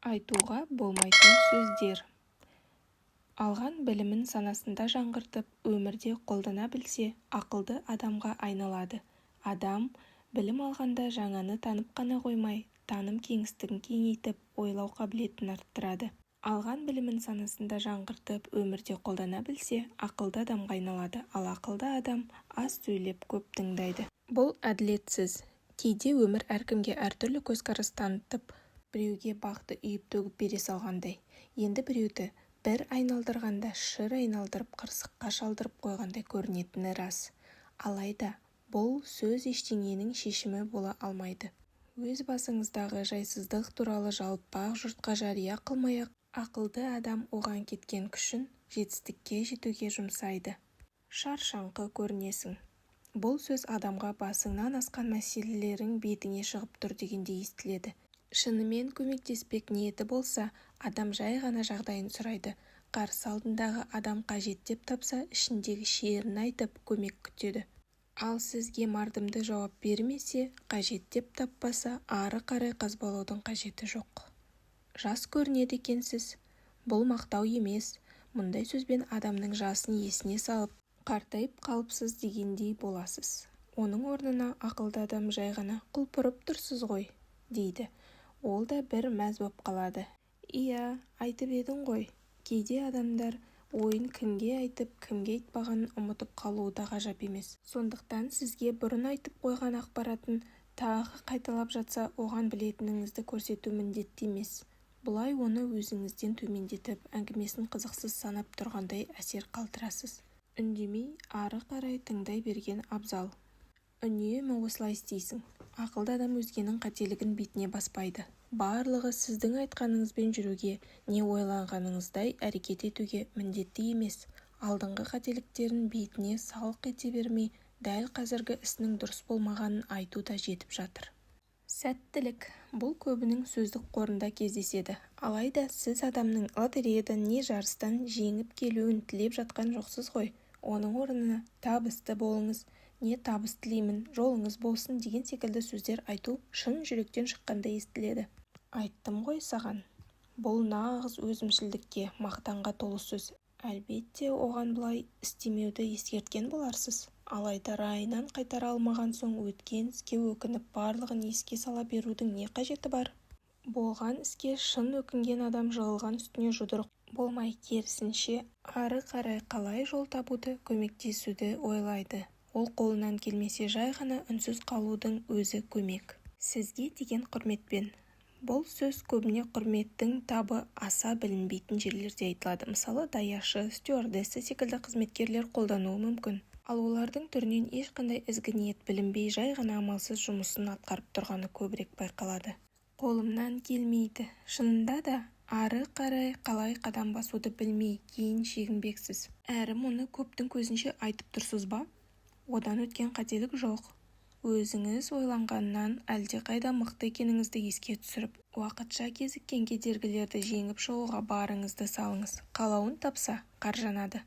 Айтуға болмайтын сөздер. Алған білімін санасында жаңғыртып, өмірде қолдана білсе, ақылды адамға айналады. Адам білім алғанда жаңаны танып қана қоймай, таным кеңістігін кеңейтіп, ойлау қабілетін арттырады. Алған білімін санасында жаңғыртып, өмірде қолдана білсе, ақылды адамға айналады. Ал ақылды адам аз сөйлеп, көп тыңдайды. Бұл әділетсіз. Кейде өмір әркімге әртүрлі көзқарас танытып, біреуге бақты үйіп-төгіп бере салғандай, енді біреуді бір айналдырғанда шыр айналдырып қырсыққа шалдырып қойғандай көрінетіні рас. Алайда бұл сөз ештеңенің шешімі бола алмайды. Өз басыңыздағы жайсыздық туралы жалпақ жұртқа жария қылмай-ақ, ақылды адам оған кеткен күшін жетістікке жетуге жұмсайды. Шаршаңқы көрінесің. Бұл сөз адамға басыңнан асқан мәселелерің бетіңе шығып тұр дегендей естіледі. Шынымен көмектеспек ниеті болса, адам жай ғана жағдайын сұрайды. Қарсы алдындағы адам қажет деп тапса, ішіндегі шерін айтып, көмек күтеді. Ал сізге мардымды жауап бермесе, қажет деп таппаса, ары қарай қазбалаудың қажеті жоқ. Жас көрінеді екенсіз. Бұл мақтау емес. Мұндай сөзбен адамның жасын есіне салып, қартайып қалыпсыз дегендей боласыз. Оның орнына ақылды адам жай ғана құлпырып тұрсыз ғой дейді. Ол да бір мәз боп қалады. Иә, айтып едің ғой. Кейде адамдар ойын кімге айтып, кімге айтпағанын ұмытып қалуы да ғажап емес. Сондықтан сізге бұрын айтып қойған ақпаратын тағы қайталап жатса, оған білетініңізді көрсету міндетті емес. Бұлай оны өзіңізден төмендетіп, әңгімесін қызықсыз санап тұрғандай әсер қалдырасыз. Үндемей, ары қарай тыңдай берген абзал. Үнемі осылай істейсің. Ақылды адам өзгенің қателігін бетіне баспайды. Барлығы сіздің айтқаныңызбен жүруге, не ойлағаныңыздай әрекет етуге міндетті емес. Алдыңғы қателіктерін бетіне салық ете бермей, дәл қазіргі ісінің дұрыс болмағанын айту да жетіп жатыр. Сәттілік. Бұл көбінің сөздік қорында кездеседі. Алайда сіз адамның лотереядан не жарыстан жеңіп келуін тілеп жатқан жоқсыз ғой. Оның орнына табысты болыңыз, не табыс тілеймін, жолыңыз болсын деген секілді сөздер айту шын жүректен шыққандай естіледі. Айттым ғой саған. Бұл нағыз өзімшілдікке, мақтанға толы сөз. Әлбетте, оған бұлай істемеуді ескерткен боларсыз. Алайда райынан қайтара алмаған соң өткен іске өкініп барлығын еске сала берудің не қажеті бар? Болған іске шын өкінген адам жығылған үстіне жұдырық болмай, керісінше, ары қарай қалай жол табуды, көмектесуді ойлайды. Ол қолынан келмесе жай ғана үнсіз қалудың өзі көмек. Сізге деген құрметпен. Бұл сөз көбіне құрметтің табы аса білінбейтін жерлерде айтылады. Мысалы, даяшы, стюардесса секілді қызметкерлер қолдануы мүмкін. Ал олардың түрінен ешқандай ізгі ниет білінбей, жай ғана амалсыз жұмысын атқарып тұрғаны көбірек байқалады. Қолымнан келмейді. Шынында да, ары қарай қалай қадам басуды білмей, кейін шегінбексіз. Әрі мұны көптің көзінше айтып тұрсыз ба? Одан өткен қателік жоқ. Өзіңіз ойлағаннан әлдеқайда мықты екеніңізді еске түсіріп, уақытша кезіккен кедергілерді жеңіп шығуға барыңызды салыңыз. Қалауын тапса, қар жанады.